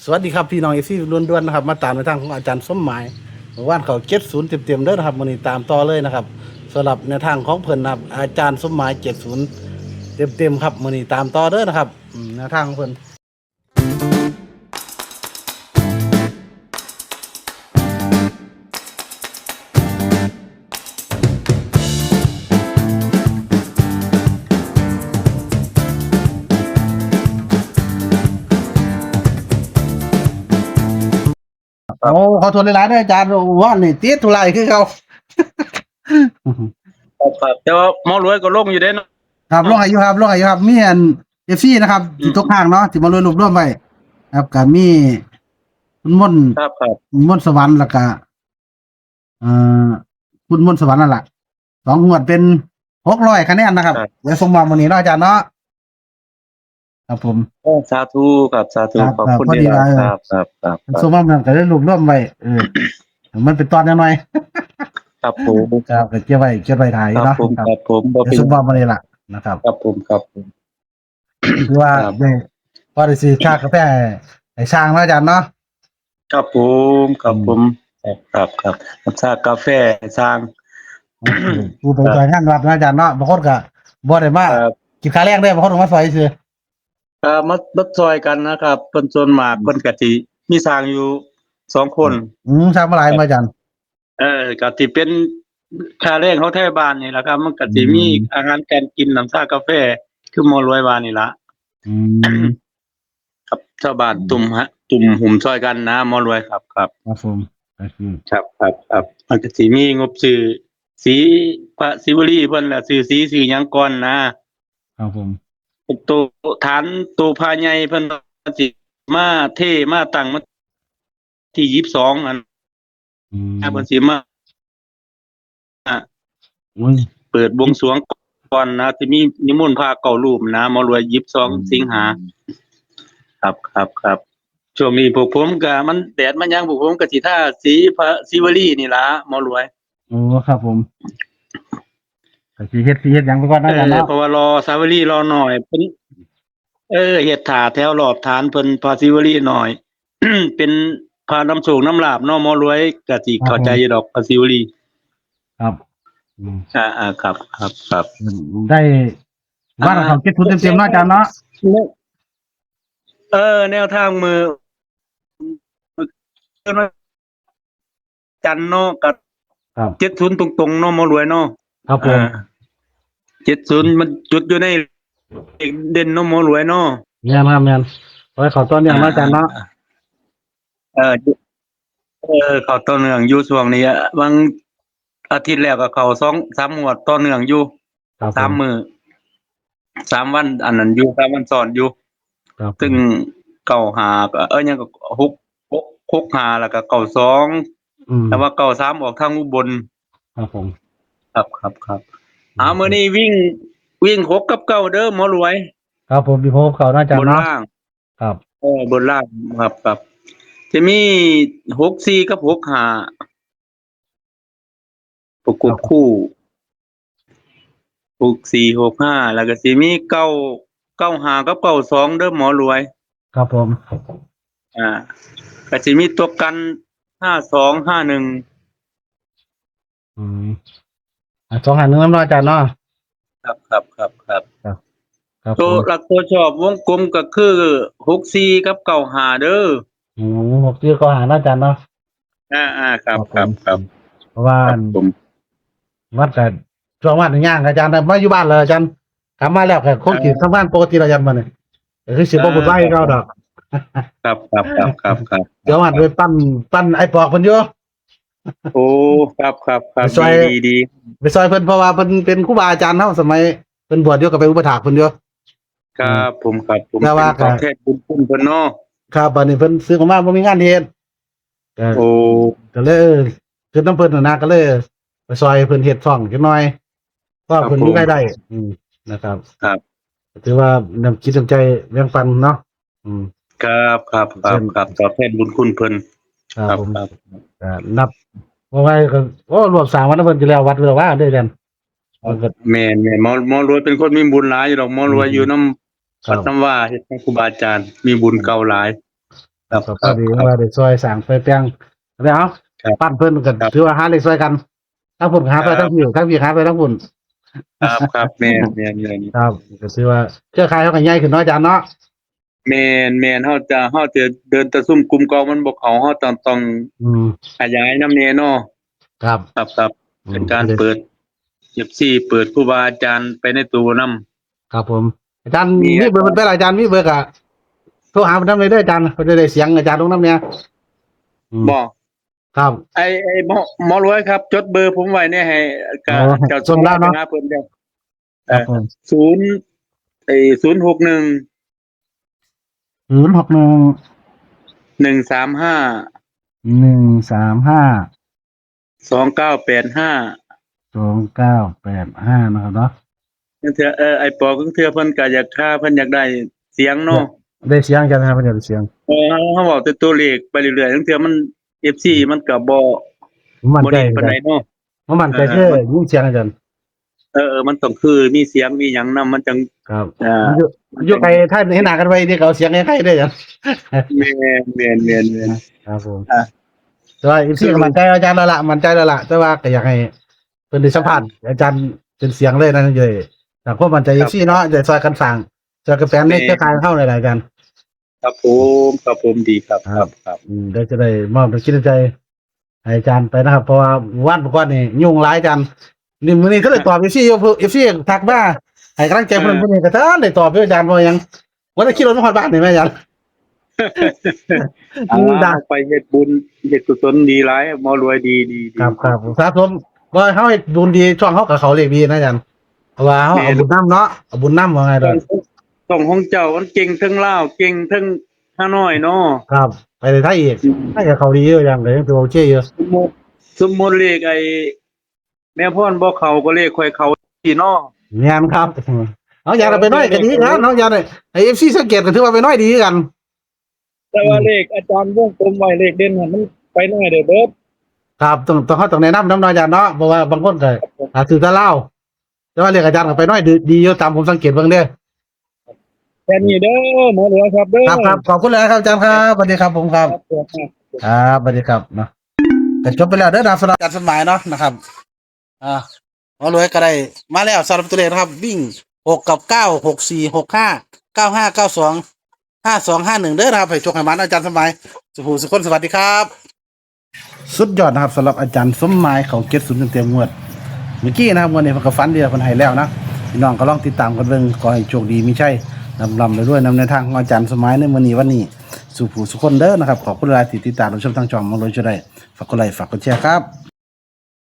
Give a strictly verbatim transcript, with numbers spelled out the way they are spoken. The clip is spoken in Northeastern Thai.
สวัสดีครับพี่น้อง เอฟซี ด่วนๆนะครับ มาตามแนวทางของอาจารย์สมหมาย เมื่อวานเขาเจ็ดศูนย์เต็มๆเด้อนะครับ มื้อนี้ตามต่อเลยนะครับ สำหรับแนวทางของเพิ่นนะครับ อาจารย์สมหมาย เจ็ดศูนย์ เต็มๆครับ มื้อนี้ตามต่อเด้อนะครับ อืม แนวทางของเพิ่น โอ้ ขอโทษหลายๆเด้ออาจารย์ โอ้ วันนี้ติดธุระอีกคือเก่า ครับ ครับ แต่ว่าหมอรวยก็ลงอยู่เด้เนาะ ครับ ลงให้อยู่ครับ ลงให้อยู่ครับ มีอัน เอฟซี นะครับ อืม ที่ตกค้างเนาะ ที่หมอรวยรวบรวมไว้ ครับ ก็มีคุณมนต์ ครับ ครับ มนต์สวรรค์ แล้วก็ เอ่อ คุณมนต์สวรรค์นั่นแหละ สองงวดเป็น หกร้อยคะแนนนะครับ ครับ เดี๋ยวส่งมอบมื้อนี้เนาะอาจารย์เนาะ ครับผม โอ้ สาธุครับ สาธุ ครับ ขอบคุณ ครับ พอดี หลายๆ ว่า ครับ ครับ ครับ ครับ ส่งมอบนั่นก็ได้รวบรวมไว้ เออ มันเป็นตอนน้อยๆ ครับผม ครับ ก็เก็บไว้ เก็บไว้ถ่าย ครับ เนาะ ผม ครับ ครับผม บ่ เดี๋ยว เป็น ส่งมอบมื้อนี้ล่ะนะครับ ครับผม ครับผม คือว่า ครับ ได้ พอได้ซื้อชากาแฟให้ช่างเนาะอาจารย์เนาะ ครับผม ครับผม อืม ครับ ครับ ครับ ชากาแฟให้ช่าง อืม ผู้ไป ครับ ช่วยงานวัดเนาะอาจารย์เนาะ บางคนก็บ่ได้มา ครับ กินค่าแรงเด้ บางคนก็มาช่วยซื่อ ครับ มา มาช่วยกันนะครับ เพิ่นส่วนมาก อืม เพิ่นก็สิมีช่างอยู่สองคน อืม ช่างมาหลาย ครับ มาอาจารย์ เออ ก็สิเป็นค่าแรงของไทบ้านนี่แหละครับ มันก็สิมี อืม อาหารการกิน น้ำชากาแฟ คือหมอรวยว่านี่ล่ะ อืม ครับ ชาวบ้าน อืม ตุ้มฮะ ตุ้มหุมช่วยกันนะ หมอรวย ครับ ครับ ครับผม ครับ อืม ครับ ครับ ครับ มันก็สิมีงบซื้อสี พระศิวลีเพิ่นล่ะ ซื้อสี ซื้อหยังก่อนนะ ครับผม โตฐาน โตพระใหญ่เพิ่นสิมาเทมาตั้งวันที่ยี่สิบสอง อัน อืม เพิ่นสิมา โอ้ย เปิดบวงสรวงก่อนนะ สิมีนิมนต์พระเก้ารูปนะ หมอรวย ยี่สิบสอง อืม สิงหา ครับ ครับ ครับ ช่วงนี้พวกผมก็ มันแดดมันหยัง พวกผมก็สิทาสีพระศิวลีนี่ล่ะ หมอรวย โอ้ ครับผม ก็สิเฮ็ด สิเฮ็ดหยังไปก่อนนะ เออ อาจารย์เนาะ เพราะว่ารอสาวิลีรอหน่อย เพิ่น เออ เฮ็ดท่าแถวรอบฐานเพิ่น พระศิวลีหน่อย เป็นพระนำโชคนำลาภเนาะ หมอรวยก็สิเข้าใจอยู่ดอก พระศิวลี ครับ อืม อ่า อ่า ครับ ครับ ครับ ได้ ว่าเขา อ่า เจ็ดศูนย์เต็มๆเนาะอาจารย์เนาะ เออ แนวทางมื้อ มื้อ จันทร์เนาะ กับ ครับ เจ็ดศูนย์ตรงๆเนาะ หมอรวยเนาะ ครับผม อ่า เจ็ดศูนย์ มันจุดอยู่ในเลขเด่นเนาะ หมอรวยเนาะ แม่นครับ แม่น ไว้ขอต้อนเนื่องเนาะอาจารย์เนาะ อ่า เออ เออ เข้าต่อเนื่องอยู่ช่วงนี้อะ บางอาทิตย์แล้วก็เข้าสองสามงวดต่อเนื่องอยู่ ครับผม สามมื้อ สามวัน อันนั้นอยู่ สามวันซ้อนอยู่ ครับผม ซึ่ง เก้าห้า ก็ เอ้ย ยังก็ หก หก หกห้า แล้วก็ เก้าสอง อืม แต่ว่า เก้าสาม ออกทางอุบล ครับผม ครับ ครับ ครับ อืม อ่า มื้อนี้วิ่ง วิ่ง หก กับ เก้า เด้อ หมอรวย ครับผม วิ่ง หก กับ เก้า นะอาจารย์เนาะ บนล่าง ครับ เออ บนล่าง ครับ ครับ จะมี หกสี่ กับ หกห้า ประกบ ครับ คู่ หกสี่ หกห้า แล้วก็สิมี เก้า เก้าห้า กับ เก้าสอง เด้อ หมอรวย ครับผม อ่า ก็สิมีตัวกัน ห้าสอง ห้าหนึ่ง อืม อ่ะ สองห้าหนึ่ง นำเนาะอาจารย์เนาะ ครับ ครับ ครับ ครับ ครับ ครับ ตัว ผม หลักตัวชอบวงกลมก็คือ หกสี่ กับ เก้าห้า เด้อ อืม หกสี่ เก้าห้า เนาะอาจารย์เนาะ อ่า อ่า ครับ ครับผม ครับ ครับ เพราะว่า ครับผม วัดก็ ช่วงวัดย่างอาจารย์ มาอยู่บ้านแล้วอาจารย์ กลับมาแล้วก็คงสิ อ่า ทำงานปกติแล้วอาจารย์ บัดนี้ ก็คือสิบ่ อ่า วุ่นวายคือเก่าดอก ครับ ครับ ครับ ครับ ครับ เดี๋ยววันไปปั้น ปั้นไอ้ปอกเพิ่นอยู่ โอ้ ครับ ครับ ครับ ไปซอย ดี ดี ดี ไปซอยเพิ่น เพราะว่าเพิ่นเป็นครูบาอาจารย์เฮา สมัยเพิ่นบวชอยู่ก็เป็นอุปัฏฐากเพิ่นอยู่ ครับผม ครับผม แต่ว่า เป็นตอบแทนบุญคุณเพิ่นเนาะ ครับ บัดนี้เพิ่นสึกออกมาบ่มีงานเฮ็ด ก็ โอ้ ก็เลย เออ คิดนำเพิ่นน่ะนะ ก็เลยไปซอยเพิ่นเฮ็ดช่องจักหน่อย เพราะว่าเพิ่นมีรายได้ ครับผม อืม นะครับ ครับ ก็ถือว่าน้ำจิตน้ำใจแบ่งปันเนาะ อืม ครับ ครับ ครับ เพิ่น ครับ ตอบแทนบุญคุณเพิ่น ครับ ครับ ผม ครับ ก็นับ เพราะว่าก็ โอ้ รวบสร้างวัดนำเพิ่นอยู่แล้ว วัดเวลาว่าได้เรียน มันก็ แม่นๆ หมอ หมอรวยเป็นคนมีบุญหลายอยู่ดอก หมอรวย อืม อยู่นำ ครับ วัดนำวา เฮ็ดนำครูบาอาจารย์ มีบุญเก่าหลาย ครับ ก็พอดี ครับ ว่าได้ซอยสร้างซอยแปลงแล้ว ครับ ปั้นเพิ่นก็ ครับ ถือว่าหาเลขซอยกัน ทั้งพุ่นก็หาไป ครับ ทั้งพี่ทั้งพี่หาไปทั้งพุ่น ครับครับแม่นแม่นแม่น ครับ ก็ถือว่าเครือข่ายเขาก็ใหญ่ขึ้นเนาะอาจารย์เนาะ แม่นแม่นเฮาจะเฮาจะเดินตะซุ่มกลุ่มเก่ามันบ่เข้า เฮาต้องต้อง อืม ขยายนำแน่เนาะ ครับ ครับครับ อืม เป็นการเปิด เอฟซี เปิดครูบาอาจารย์ไปในตัวนำ ครับผม อาจารย์ มี มีเบอร์เพิ่นไปล่ะอาจารย์ มีเบอร์ก็โทรหาเพิ่นนำเลยเด้ออาจารย์ เพิ่นจะได้เสียงอาจารย์ลงนำเนี่ย อืม บ่ ครับ ไอ้ไอ้หมอหมอรวยครับ จดเบอร์ผมไว้เนี่ยให้กับ อ๋อ เจ้า ส่งแล้วเนาะ ไปหาเพิ่นเด้อ ครับผม ศูนย์ ไอ้ ศูนย์หกหนึ่ง ศูนย์หกหนึ่ง หนึ่งสามห้า หนึ่งสามห้า สองเก้าแปดห้า สองเก้าแปดห้า นะครับเนาะ นั่นเถื่อ เออ ไอ้ปอ คือเถื่อเพิ่นก็อยากหา เพิ่นอยากได้เสียงเนาะ ได้เสียงอาจารย์ครับ เพิ่นอยากได้เสียง เออ เฮาเว้าแต่ตัวเลขไปเรื่อยๆ ลางเทื่อมัน เอฟซี มันก็บ่ ผมมั่น บ่ ใจ ดีปานใดเนาะ ผมมั่นใจ เออ คือยินเสียงอาจารย์ เออ เออ มันต้องคือมีเสียงมีหยังนำ มันจัง ครับ อ่า อยู่อยู่ไกลท่านเห็นหน้ากันไว้นี่ก็เอาเสียงใกล้ๆได้อาจารย์ แม่นแม่นแม่นแม่น ครับผม อ่ะ แต่ว่า เอฟซี ก็มั่นใจอาจารย์แล้วล่ะ มั่นใจแล้วล่ะ แต่ว่าก็อยากให้เพิ่นได้สัมภาษณ์อาจารย์เป็นเสียงเลยนะ เย้ จากความมั่นใจ ครับ เอฟซี เนาะ จะซอยกันสร้าง ซอยกันแปลงใน แม่น เครือข่ายเฮาหลายๆอาจารย์ ครับผมครับผม ดีครับ ค ค รั รับ บครับ อืม เดี๋ยวจะได้มอบน้ำจิตน้ำใจให้อาจารย์ไปนะครับ เพราะว่าวันก่อนนี่ยุ่งหลายอาจารย์ นี่มื้อนี้ก็เลยตอบ เอฟซี อยู่ เอฟซี ทักมาให้กำลังใจเพิ่น เออ มื้อนี้ก็ทันได้ตอบอยู่อาจารย์ ว่าหยัง ว่าได้ขี่รถมาฮอดบ้านนี่แม่อาจารย์ อ่า อืม ได้ ไปเฮ็ดบุญเฮ็ดกุศลดีหลาย หมอรวย ดีดีดี ครับครับสาธุ ว่าเฮาเฮ็ดบุญดี ช่องเฮาก็เข้าเลขดีนะอาจารย์ เพราะว่าเฮาเอา แม่น บุญนำเนาะ เอาบุญนำว่าไง ช่อง ช่องของเจ้ามันเก่งเทิงลาว เก่งเทิงฮานอยเนาะ ครับ ไปไทยอีก อืม ไทยก็เข้าดีอยู่อาจารย์ ก็ยังถือว่าโอเคอยู่ สมมุติ สมมุติเลขไอ้แม่พรบ่เข้าก็เลขข่อยเข้าสิเนาะ แม่นครับ เอาอาจารย์เอาไปน้อยก็ดีครับ เนาะอาจารย์ ให้ เอฟซี สังเกตก็ถือว่าไปน้อยดีคือกัน แต่ว่าเลขอาจารย์วงกลมไว้ เลขเด่นหั่นมันไปน้อยเด้อเบิด ครับ ต้อง ต้อง เฮาต้องแนะนำนำเนาะอาจารย์เนาะ เพราะว่าบางคนก็ ครับผม หาซื้อแต่ลาว แต่ว่าเลขอาจารย์ก็ไปน้อยดี ดีอยู่ตามผมสังเกตเบิ่งเด้อ แค่นี้เด้อ หมอรวยครับเด้อ ครับครับ ขอบคุณหลายครับอาจารย์ครับ สวัสดีครับผมครับ ครับผม ครับ สวัสดีครับเนาะ ก็จบไปแล้วเด้อนะ สำหรับอาจารย์สมหมายเนาะนะครับ อ่า หมอรวยก็ได้มาแล้วสำหรับตัวเลขนะครับ วิ่ง หก กับ เก้า หก สี่ หก ห้า เก้า ห้า เก้า สอง ห้า สอง ห้า หนึ่ง เด้อนะครับ ให้โชคให้หมานอาจารย์สมหมาย สุภูสุคน สวัสดีครับ สุดยอดนะครับ สำหรับอาจารย์สมหมาย เขา เจ็ดศูนย์ เต็มๆงวดเมื่อกี้นะครับ งวดนี้เพิ่นก็ฝันดี เพิ่นให้แล้วนะ พี่น้องก็ลองติดตามกันเบิ่ง ขอให้โชคดีมีชัย ร่ำๆรวยๆนำแนวทางของอาจารย์สมหมายในมื้อนี้วันนี้ สุภูสุคนเด้อนะครับ ขอบคุณหลายที่ติดตามรับชมทางช่องหมอรวยช่วยได้ ฝากกดไลค์ ฝากกดแชร์ครับ